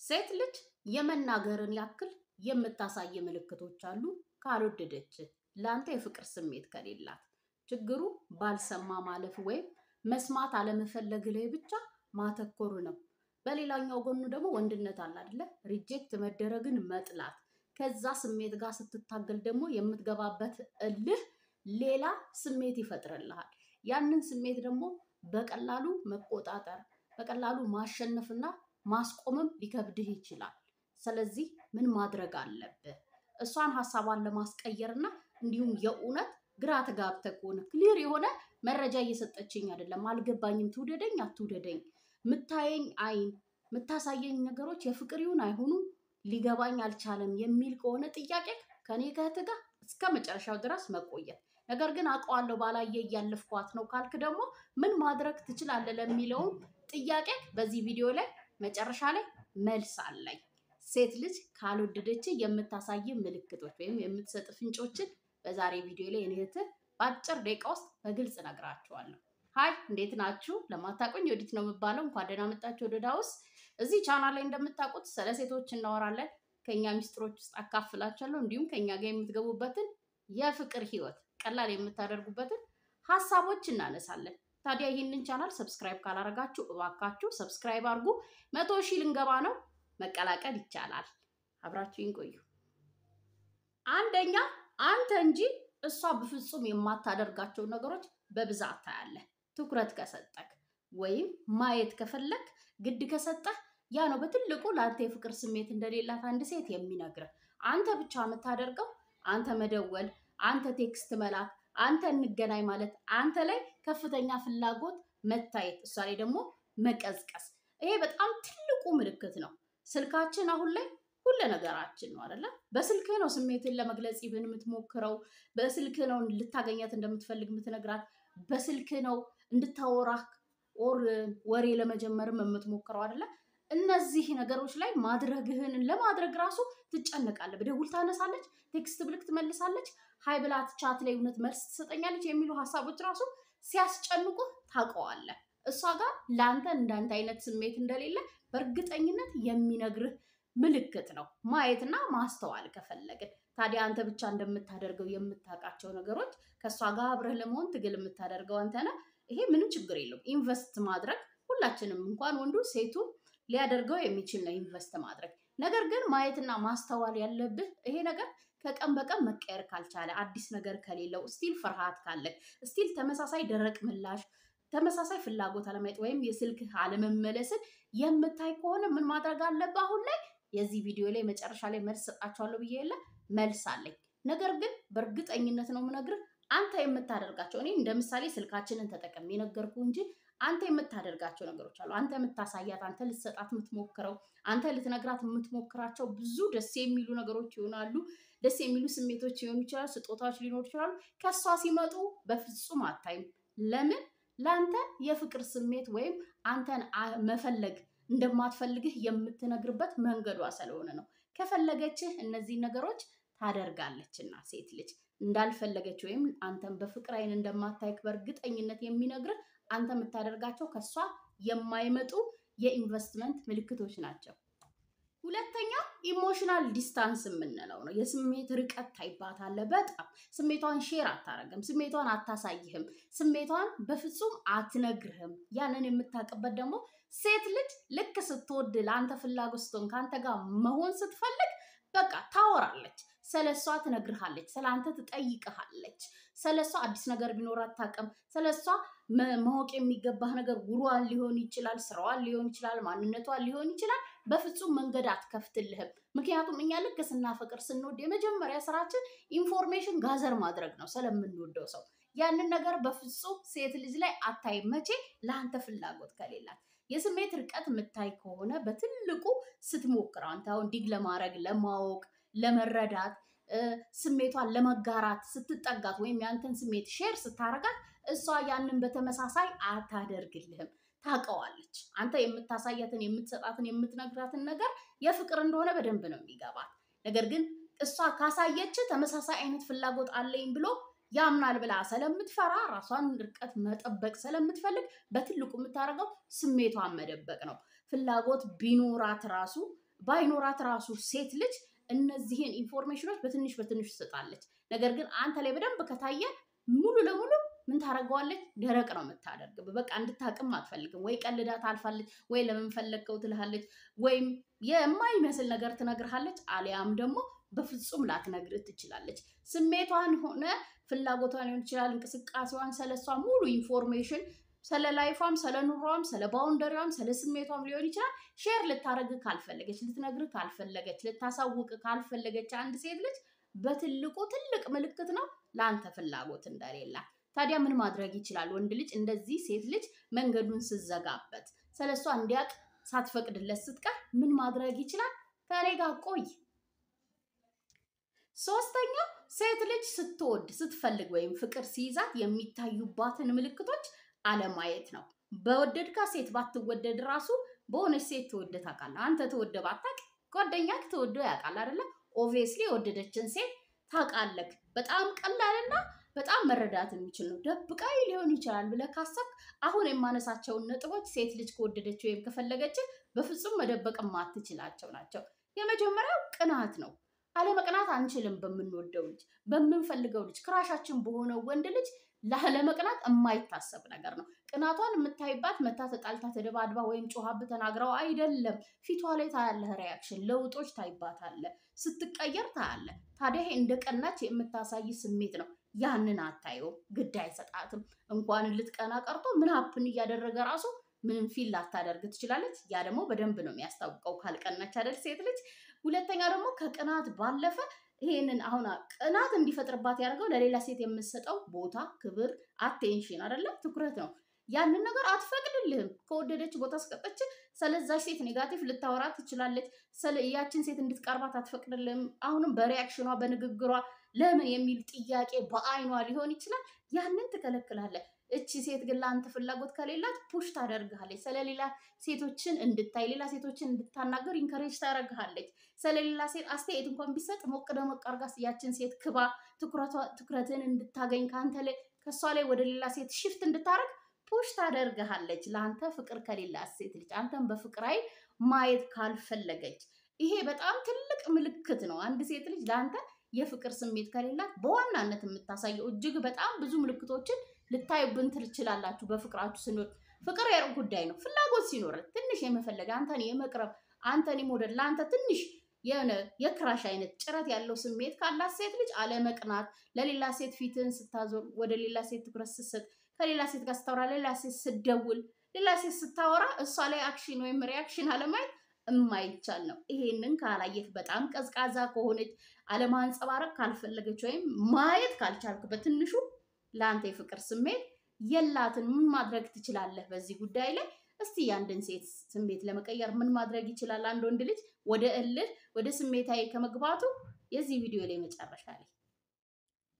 ሴት ልጅ የመናገርን ያክል የምታሳይ ምልክቶች አሉ። ካልወደደች፣ ለአንተ የፍቅር ስሜት ከሌላት፣ ችግሩ ባልሰማ ማለፍ ወይም መስማት አለመፈለግ ላይ ብቻ ማተኮሩ ነው። በሌላኛው ጎኑ ደግሞ ወንድነት አለ አይደለ? Reject መደረግን መጥላት። ከዛ ስሜት ጋር ስትታገል ደግሞ የምትገባበት እልህ ሌላ ስሜት ይፈጥርልሃል። ያንን ስሜት ደግሞ በቀላሉ መቆጣጠር፣ በቀላሉ ማሸነፍና ማስቆምም ሊከብድህ ይችላል። ስለዚህ ምን ማድረግ አለብህ? እሷን ሀሳቧን ለማስቀየርና እንዲሁም የእውነት ግራ ተጋብተህ ከሆነ፣ clear የሆነ መረጃ እየሰጠችኝ አይደለም፣ አልገባኝም፣ ትውደደኝ አትውደደኝ፣ ምታየኝ አይን ምታሳየኝ ነገሮች የፍቅር ይሁን አይሆኑ ሊገባኝ አልቻለም የሚል ከሆነ ጥያቄ፣ ከኔ ከእህትህ ጋር እስከ መጨረሻው ድረስ መቆየት። ነገር ግን አውቀዋለሁ፣ ባላየ እያለፍኳት ነው ካልክ ደግሞ ምን ማድረግ ትችላለህ ለሚለውም ጥያቄ በዚህ ቪዲዮ ላይ መጨረሻ ላይ መልስ አለኝ። ሴት ልጅ ካልወደደች የምታሳይ ምልክቶች ወይም የምትሰጥ ፍንጮችን በዛሬ ቪዲዮ ላይ እኔ እህትህ በአጭር ደቂቃ ውስጥ በግልጽ እነግራችኋለሁ። Hi፣ እንዴት ናችሁ? ለማታውቁኝ ወዲት ነው የምባለው። እንኳን ደህና መጣችሁ ወደ ዳውስ። እዚህ ቻናል ላይ እንደምታውቁት ስለ ሴቶች እናወራለን። ከኛ ሚስጥሮች ውስጥ አካፍላችኋለሁ። እንዲሁም ከኛ ጋር የምትገቡበትን የፍቅር ህይወት ቀላል የምታደርጉበትን ሀሳቦች እናነሳለን። ታዲያ ይህንን ቻናል subscribe ካላረጋችሁ እባካችሁ subscribe አድርጉ። 100,000 ልንገባ ነው። መቀላቀል ይቻላል። አብራችሁኝ ቆዩ። አንደኛ፣ አንተ እንጂ እሷ በፍጹም የማታደርጋቸውን ነገሮች በብዛት ታያለህ። ትኩረት ከሰጠክ ወይም ማየት ከፈለክ፣ ግድ ከሰጠህ፣ ያ ነው በትልቁ ለአንተ የፍቅር ስሜት እንደሌላት አንድ ሴት የሚነግርህ። አንተ ብቻ የምታደርገው አንተ መደወል፣ አንተ text መላክ፣ አንተ እንገናኝ ማለት፣ አንተ ላይ ከፍተኛ ፍላጎት መታየት፣ እሷ ላይ ደግሞ መቀዝቀዝ። ይሄ በጣም ትልቁ ምልክት ነው። ስልካችን አሁን ላይ ሁለ ነገራችን ነው አይደለ? በስልክህ ነው ስሜትን ለመግለጽ ይብን የምትሞክረው። በስልክህ ነው ልታገኛት እንደምትፈልግ የምትነግራት። በስልክህ ነው እንድታወራህ or ወሬ ለመጀመርም የምትሞክረው አይደለ? እነዚህ ነገሮች ላይ ማድረግህን ለማድረግ ራሱ ትጨነቃለህ። ብደውል ታነሳለች፣ text ብልክ ትመልሳለች፣ hi ብላት chat ላይ እውነት መልስ ትሰጠኛለች የሚሉ ሀሳቦች ራሱ ሲያስጨንቁህ ታውቀዋለህ። እሷ ጋር ለአንተ እንዳንተ አይነት ስሜት እንደሌለ በእርግጠኝነት የሚነግርህ ምልክት ነው። ማየትና ማስተዋል ከፈለግን ታዲያ አንተ ብቻ እንደምታደርገው የምታውቃቸው ነገሮች፣ ከእሷ ጋር አብረህ ለመሆን ትግል የምታደርገው አንተ ነህ። ይሄ ምንም ችግር የለውም። Invest ማድረግ ሁላችንም እንኳን ወንዱ ሴቱ ሊያደርገው የሚችል ነው invest ማድረግ። ነገር ግን ማየትና ማስተዋል ያለብህ ይሄ ነገር ከቀን በቀን መቀየር ካልቻለ፣ አዲስ ነገር ከሌለው፣ still ፍርሃት ካለ፣ still ተመሳሳይ ደረቅ ምላሽ፣ ተመሳሳይ ፍላጎት አለማየት ወይም የስልክ አለመመለስን የምታይ ከሆነ ምን ማድረግ አለብህ? አሁን ላይ የዚህ ቪዲዮ ላይ መጨረሻ ላይ መልስ ሰጣችኋለሁ ብዬ የለ፣ መልስ አለኝ። ነገር ግን በእርግጠኝነት ነው የምነግርህ፣ አንተ የምታደርጋቸው፣ እኔ እንደ ምሳሌ ስልካችንን ተጠቅሜ የነገርኩህ እንጂ አንተ የምታደርጋቸው ነገሮች አሉ። አንተ የምታሳያት፣ አንተ ልትሰጣት የምትሞክረው፣ አንተ ልትነግራት የምትሞክራቸው ብዙ ደስ የሚሉ ነገሮች ይሆናሉ። ደስ የሚሉ ስሜቶች ሊሆኑ ይችላሉ። ስጦታዎች ሊኖሩ ይችላሉ። ከእሷ ሲመጡ በፍጹም አታይም። ለምን? ለአንተ የፍቅር ስሜት ወይም አንተን መፈለግ እንደማትፈልግህ የምትነግርበት መንገዷ ስለሆነ ነው። ከፈለገችህ እነዚህ ነገሮች ታደርጋለችና ሴት ልጅ እንዳልፈለገች ወይም አንተን በፍቅር አይን እንደማታይክ በእርግጠኝነት የሚነግርህ አንተ የምታደርጋቸው ከእሷ የማይመጡ የኢንቨስትመንት ምልክቶች ናቸው። ሁለተኛ emotional distance የምንለው ነው። የስሜት ርቀት ታይባታለህ። በጣም ስሜቷን share አታረግም፣ ስሜቷን አታሳይህም፣ ስሜቷን በፍጹም አትነግርህም። ያንን የምታውቅበት ደግሞ ሴት ልጅ ልክ ስትወድ፣ ለአንተ ፍላጎት ስትሆን፣ ከአንተ ጋር መሆን ስትፈልግ በቃ ታወራለች። ስለ እሷ ትነግርሃለች፣ ስለ አንተ ትጠይቅሃለች። ስለ እሷ አዲስ ነገር ቢኖር አታውቅም። ስለ እሷ ማወቅ የሚገባህ ነገር ውሏን ሊሆን ይችላል፣ ስራዋን ሊሆን ይችላል፣ ማንነቷን ሊሆን ይችላል። በፍጹም መንገድ አትከፍትልህም። ምክንያቱም እኛ ልክ ስናፈቅር፣ ስንወድ የመጀመሪያ ስራችን information gather ማድረግ ነው ስለምንወደው ሰው። ያንን ነገር በፍጹም ሴት ልጅ ላይ አታይም። መቼ? ለአንተ ፍላጎት ከሌላት። የስሜት ርቀት የምታይ ከሆነ በትልቁ ስትሞክር፣ አንተ አሁን dig ለማድረግ፣ ለማወቅ፣ ለመረዳት፣ ስሜቷን ለመጋራት ስትጠጋት ወይም ያንተን ስሜት share ስታረጋት እሷ ያንን በተመሳሳይ አታደርግልህም። ታውቀዋለች። አንተ የምታሳያትን፣ የምትሰጣትን፣ የምትነግራትን ነገር የፍቅር እንደሆነ በደንብ ነው የሚገባት። ነገር ግን እሷ ካሳየች ተመሳሳይ አይነት ፍላጎት አለኝ ብሎ ያምናል ብላ ስለምትፈራ፣ ራሷን ርቀት መጠበቅ ስለምትፈልግ በትልቁ የምታደርገው ስሜቷን መደበቅ ነው። ፍላጎት ቢኖራት ራሱ ባይኖራት ራሱ ሴት ልጅ እነዚህን information ኖች በትንሽ በትንሽ ትሰጣለች። ነገር ግን አንተ ላይ በደንብ ከታየ ሙሉ ለሙሉ ምን ታደርገዋለች? ደረቅ ነው የምታደርግ። በቃ እንድታቅም አትፈልግም። ወይ ቀልዳ ታልፋለች፣ ወይ ለምን ፈለግከው ትልሃለች፣ ወይም የማይመስል ነገር ትነግርሃለች። አሊያም ደግሞ በፍጹም ላትነግርህ ትችላለች። ስሜቷን ሆነ ፍላጎቷን ሊሆን ይችላል፣ እንቅስቃሴዋን፣ ስለሷ ሙሉ information፣ ስለ life ፏም፣ ስለ ኑሯም፣ ስለ boundary ዋም፣ ስለ ስሜቷም ሊሆን ይችላል። Share ልታረግ ካልፈለገች፣ ልትነግርህ ካልፈለገች፣ ልታሳውቅ ካልፈለገች አንድ ሴት ልጅ በትልቁ ትልቅ ምልክት ነው ለአንተ ፍላጎት እንደሌላት። ታዲያ ምን ማድረግ ይችላል ወንድ ልጅ እንደዚህ ሴት ልጅ መንገዱን ስዘጋበት፣ ስለሷ እንዲያውቅ ሳትፈቅድለት ስትቀር ምን ማድረግ ይችላል? ከእኔ ጋር ቆይ። ሶስተኛው ሴት ልጅ ስትወድ፣ ስትፈልግ ወይም ፍቅር ሲይዛት የሚታዩባትን ምልክቶች አለማየት ነው። በወደድካ ሴት ባትወደድ ራሱ በሆነች ሴት ተወደ ታውቃለህ። አንተ ተወደ ባታውቅ ጓደኛክ ተወዶ ያውቃል አይደለ? Obviously የወደደችን ሴት ታውቃለህ። በጣም ቀላልና በጣም መረዳት የሚችል ነው። ደብቃይ ሊሆን ይችላል ብለህ ካሰብክ አሁን የማነሳቸውን ነጥቦች ሴት ልጅ ከወደደች ወይም ከፈለገች በፍጹም መደበቅ የማትችላቸው ናቸው። የመጀመሪያው ቅናት ነው። አለመቅናት አንችልም። በምንወደው ልጅ፣ በምንፈልገው ልጅ፣ crush ኣችን በሆነው ወንድ ልጅ ላለመቅናት የማይታሰብ ነገር ነው። ቅናቷን የምታይባት መታ ተጣልታ ተደባድባ ወይም ጮኻብ ተናግረው አይደለም። ፊቷ ላይ ታያለህ፣ reaction ለውጦች ታይባታለህ፣ ስትቀየር ታያለህ። ታዲያ ይሄ እንደ ቀናች የምታሳይ ስሜት ነው። ያንን አታየውም፣ ግድ አይሰጣትም። እንኳን ልትቀና ቀርቶ ምን happen እያደረገ ራሱ ምንም feel ላታደርግ ትችላለች። ያ ደግሞ በደንብ ነው የሚያስታውቀው ካልቀናች አይደል ሴት ልጅ። ሁለተኛ ደግሞ ከቅናት ባለፈ ይሄንን አሁን ቅናት እንዲፈጥርባት ያደርገው ለሌላ ሴት የምትሰጠው ቦታ፣ ክብር፣ attention አይደለም ትኩረት ነው። ያንን ነገር አትፈቅድልህም። ከወደደች ቦታ ስቀጠች ስለዛች ሴት negative ልታወራ ትችላለች። ያችን ሴት እንድትቀርባት አትፈቅድልህም። አሁንም በ reaction ኗ፣ በንግግሯ ለምን የሚል ጥያቄ በአይኗ ሊሆን ይችላል። ያንን ትከለክላለህ። እቺ ሴት ግን ለአንተ ፍላጎት ከሌላት push ታደርግሃለች። ስለሌላ ሴቶችን እንድታይ፣ ሌላ ሴቶችን እንድታናገር encourage ታደርግሃለች። ስለሌላ ሴት አስተያየት እንኳን ቢሰጥ ሞቅ ደመቅ አድርጋ ያችን ሴት ክባ ትኩረትን እንድታገኝ ከአንተ ላይ ከእሷ ላይ ወደ ሌላ ሴት shift እንድታደርግ push ታደርግሃለች። ለአንተ ፍቅር ከሌላት ሴት ልጅ አንተን በፍቅር አይን ማየት ካልፈለገች ይሄ በጣም ትልቅ ምልክት ነው። አንድ ሴት ልጅ ለአንተ የፍቅር ስሜት ከሌላት በዋናነት የምታሳየው እጅግ በጣም ብዙ ምልክቶችን ልታዩብን ትችላላችሁ። በፍቅራችሁ ስንወድ ፍቅር የሩቅ ጉዳይ ነው። ፍላጎት ሲኖር ትንሽ የመፈለግ፣ አንተን የመቅረብ፣ አንተን የመውደድ፣ ለአንተ ትንሽ የሆነ የ crush አይነት ጭረት ያለው ስሜት ካላት ሴት ልጅ አለመቅናት፣ ለሌላ ሴት ፊትህን ስታዞር፣ ወደ ሌላ ሴት ትኩረት ስትሰጥ፣ ከሌላ ሴት ጋር ስታወራ፣ ሌላ ሴት ስትደውል፣ ሌላ ሴት ስታወራ እሷ ላይ action ወይም reaction አለማየት የማይቻል ነው። ይሄንን ካላየህ፣ በጣም ቀዝቃዛ ከሆነች፣ አለማንጸባረቅ ካልፈለገች ወይም ማየት ካልቻልክ በትንሹ ለአንተ የፍቅር ስሜት የላትን። ምን ማድረግ ትችላለህ በዚህ ጉዳይ ላይ? እስቲ የአንድን ሴት ስሜት ለመቀየር ምን ማድረግ ይችላል አንድ ወንድ ልጅ ወደ እልህ ወደ ስሜታዊ ከመግባቱ የዚህ ቪዲዮ ላይ መጨረሻ ላይ።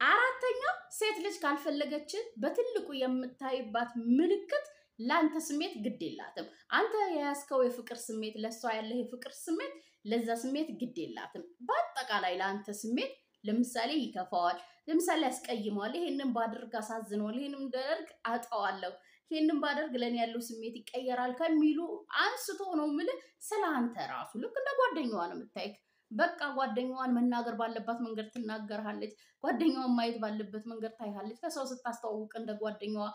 አራተኛው ሴት ልጅ ካልፈለገችን በትልቁ የምታይባት ምልክት ለአንተ ስሜት ግድ የላትም። አንተ የያዝከው የፍቅር ስሜት፣ ለእሷ ያለህ የፍቅር ስሜት፣ ለዛ ስሜት ግድ የላትም። በአጠቃላይ ለአንተ ስሜት ለምሳሌ ይከፋዋል፣ ለምሳሌ ያስቀይመዋል፣ ይሄንን ባደርግ አሳዝነዋል፣ ይሄንን ባደርግ አጣዋለሁ፣ ይሄንን ባደርግ ለእኔ ያለው ስሜት ይቀየራል ከሚሉ አንስቶ ነው የምልህ። ስለ አንተ ራሱ ልክ እንደ ጓደኛዋ ነው የምታይክ። በቃ ጓደኛዋን መናገር ባለባት መንገድ ትናገርሃለች። ጓደኛዋን ማየት ባለበት መንገድ ታይሃለች። ከሰው ስታስተዋውቅ እንደ ጓደኛዋ፣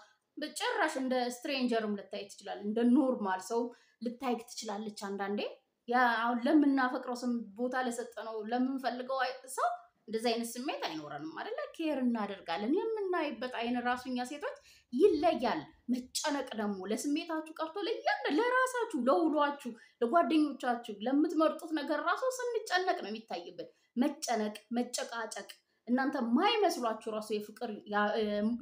ጭራሽ እንደ stranger ም ልታይ ትችላለች። እንደ normal ሰው ልታይክ ትችላለች። አንዳንዴ አሁን ለምናፈቅረው ስም ቦታ ለሰጠነው ለምንፈልገው ሰው እንደዚህ አይነት ስሜት አይኖረንም አይደለ? Care እናደርጋለን። የምናይበት አይን ራሱ እኛ ሴቶች ይለያል። መጨነቅ ደግሞ ለስሜታችሁ ቀርቶ ለእያንዳ ለራሳችሁ፣ ለውሏችሁ፣ ለጓደኞቻችሁ፣ ለምትመርጡት ነገር ራሱ ስንጨነቅ ነው የሚታይብን። መጨነቅ፣ መጨቃጨቅ እናንተ የማይመስሏችሁ ራሱ የፍቅር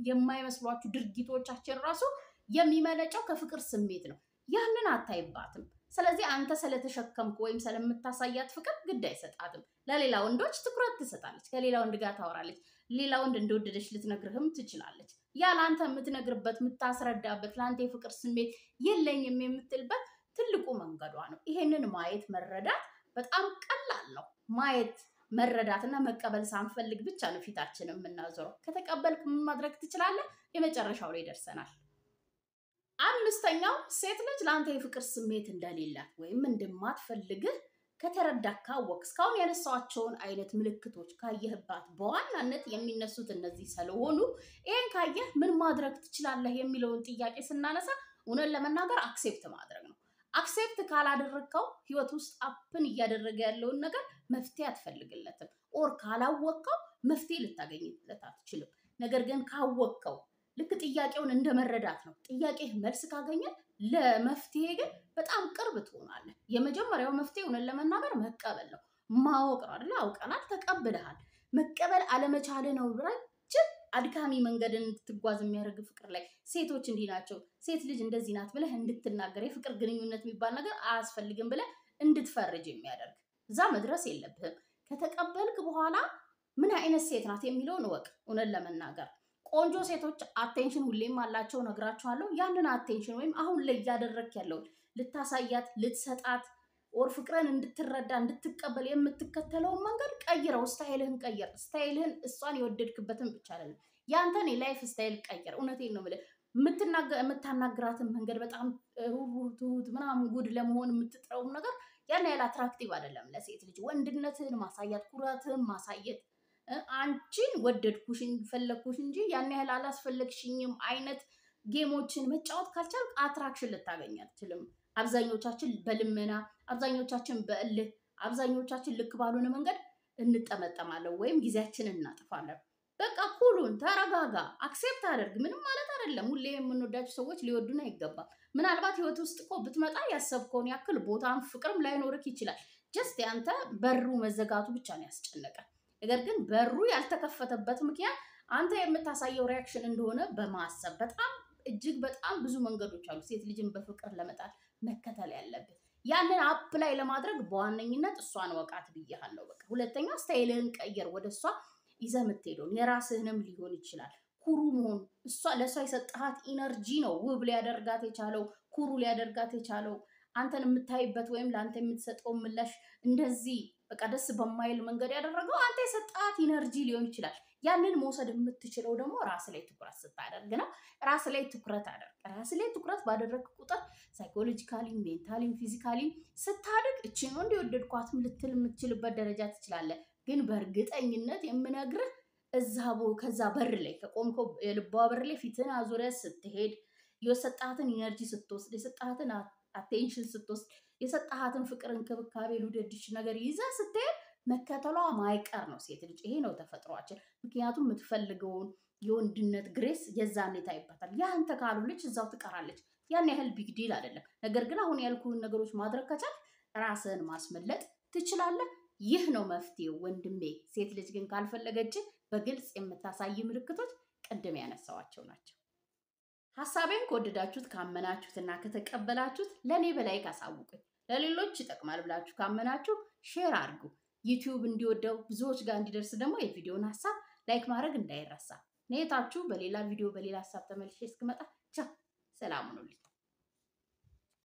የማይመስሏችሁ ድርጊቶቻችን ራሱ የሚመነጨው ከፍቅር ስሜት ነው። ያንን አታይባትም። ስለዚህ አንተ ስለተሸከምክ ወይም ስለምታሳያት ፍቅር ግድ አይሰጣትም። ለሌላ ወንዶች ትኩረት ትሰጣለች። ከሌላ ወንድ ጋር ታወራለች። ሌላ ወንድ እንደወደደች ልትነግርህም ትችላለች። ያ ለአንተ የምትነግርበት፣ የምታስረዳበት፣ ለአንተ የፍቅር ስሜት የለኝም የምትልበት ትልቁ መንገዷ ነው። ይሄንን ማየት መረዳት በጣም ቀላል ነው። ማየት መረዳት እና መቀበል ሳንፈልግ ብቻ ነው ፊታችን የምናዞረው። ከተቀበልክ ምን ማድረግ ትችላለህ? የመጨረሻው ላይ ደርሰናል። አምስተኛው ሴት ልጅ ለአንተ የፍቅር ስሜት እንደሌላት ወይም እንደማትፈልግህ ከተረዳ ካወቅ እስካሁን ያነሳቸውን አይነት ምልክቶች ካየህባት በዋናነት የሚነሱት እነዚህ ስለሆኑ ይሄን ካየህ ምን ማድረግ ትችላለህ የሚለውን ጥያቄ ስናነሳ እውነት ለመናገር accept ማድረግ ነው። Accept ካላደረግከው ህይወት ውስጥ happen እያደረገ ያለውን ነገር መፍትሄ አትፈልግለትም። Or ካላወቅከው መፍትሄ ልታገኝለት አትችልም። ነገር ግን ካወቅከው ልክ ጥያቄውን እንደመረዳት ነው። ጥያቄህ መልስ ካገኘ ለመፍትሄ ግን በጣም ቅርብ ትሆናለህ። የመጀመሪያው መፍትሄ እውነት ለመናገር መቀበል ነው፣ ማወቅ ነው አይደለ? አውቀናል፣ ተቀብለሃል። መቀበል አለመቻልህ ነው ረጅም አድካሚ መንገድን እንድትጓዝ የሚያደርግ ፍቅር ላይ ሴቶች እንዲህ ናቸው፣ ሴት ልጅ እንደዚህ ናት ብለህ እንድትናገር የፍቅር ግንኙነት የሚባል ነገር አያስፈልግም ብለህ እንድትፈርጅ የሚያደርግ እዛ መድረስ የለብህም። ከተቀበልክ በኋላ ምን አይነት ሴት ናት የሚለውን እወቅ። እውነት ለመናገር ቆንጆ ሴቶች attention ሁሌም አላቸው፣ ነግራቸዋለሁ። ያንን attention ወይም አሁን ላይ እያደረግክ ያለውን ልታሳያት፣ ልትሰጣት or ፍቅርን እንድትረዳ እንድትቀበል የምትከተለውን መንገድ ቀይረው። Style ህን ቀይር። Style ህን እሷን የወደድክበትን ብቻ አይደለም ያንተን የ life style ቀይር። እውነቴን ነው የምልህ። የምታናግራትን መንገድ በጣም ሩህሩህ፣ ትሁት ምናምን ጉድ ለመሆን የምትጥረውም ነገር ያን ያህል attractive አይደለም ለሴት ልጅ። ወንድነትህን ማሳየት፣ ኩራትህን ማሳየት አንቺን ወደድኩሽ ፈለግኩሽ እንጂ ያን ያህል አላስፈለግሽኝም አይነት game ኦችን መጫወት ካልቻልክ attraction ልታገኝ አትችልም። አብዛኞቻችን በልመና፣ አብዛኞቻችን በእልህ፣ አብዛኞቻችን ልክ ባልሆነ መንገድ እንጠመጠማለን ወይም ጊዜያችንን እናጥፋለን። በቃ cool ሁን፣ ተረጋጋ፣ accept አድርግ። ምንም ማለት አይደለም። ሁሌ የምንወዳቸው ሰዎች ሊወዱን አይገባም። ምናልባት ህይወት ውስጥ እኮ ብትመጣ ያሰብከውን ያክል ቦታም ፍቅርም ላይኖርክ ይችላል። Just ያንተ በሩ መዘጋቱ ብቻ ነው ያስጨነቀ። ነገር ግን በሩ ያልተከፈተበት ምክንያት አንተ የምታሳየው reaction እንደሆነ በማሰብ በጣም እጅግ በጣም ብዙ መንገዶች አሉ ሴት ልጅን በፍቅር ለመጣል መከተል ያለብን። ያንን apply ለማድረግ በዋነኝነት እሷን እወቃት ብያለሁ። በቃ ሁለተኛ style ህን ቀይር፣ ወደ እሷ ይዘህ የምትሄደውን የራስህንም ሊሆን ይችላል። ኩሩ መሆን እሷ ለእሷ የሰጠሃት energy ነው ውብ ሊያደርጋት የቻለው ኩሩ ሊያደርጋት የቻለው አንተን የምታይበት ወይም ለአንተ የምትሰጠው ምላሽ እንደዚህ በቃ ደስ በማይል መንገድ ያደረገው አንተ የሰጣት energy ሊሆን ይችላል። ያንን መውሰድ የምትችለው ደግሞ ራስ ላይ ትኩረት ስታደርግ ነው። ራስ ላይ ትኩረት አደርግ። ራስ ላይ ትኩረት ባደረግ ቁጥር psychologically፣ mentally ም physically ም ስታድግ እችን ነው እንዲወደድኳትም ልትል የምትችልበት ደረጃ ትችላለህ። ግን በእርግጠኝነት የምነግርህ እዛ ከዛ በር ላይ ከቆምከው የልቧ በር ላይ ፊትህን አዙረህ ስትሄድ የሰጣትን energy ስትወስድ፣ የሰጣትን attention ስትወስድ፣ የሰጣሃትን ፍቅር፣ እንክብካቤ፣ ልውደድሽ ነገር ይዘህ ስትሄድ መከተሏ ማይቀር ነው ሴት ልጅ። ይሄ ነው ተፈጥሯችን። ምክንያቱም የምትፈልገውን የወንድነት grace የዛኔ ታይባታል። ያ አንተ ካልሆነች እዛው ትቀራለች። ያን ያህል big deal አይደለም። ነገር ግን አሁን ያልኩህን ነገሮች ማድረግ ከቻልክ ራስህን ማስመለጥ ትችላለህ። ይህ ነው መፍትሄው ወንድሜ። ሴት ልጅ ግን ካልፈለገች በግልጽ የምታሳይ ምልክቶች ቅድም ያነሳዋቸው ናቸው። ሀሳቤን ከወደዳችሁት ካመናችሁትና ከተቀበላችሁት ለእኔ በ like አሳውቁኝ። ለሌሎች ይጠቅማል ብላችሁ ካመናችሁ share አድርጉ። ዩቲዩብ እንዲወደው ብዙዎች ጋር እንዲደርስ ደግሞ የቪዲዮን ሀሳብ like ማድረግ እንዳይረሳ። ኔታችሁ በሌላ ቪዲዮ በሌላ ሀሳብ ተመልሼ እስክመጣ ቻው፣ ሰላም ሁኑልኝ።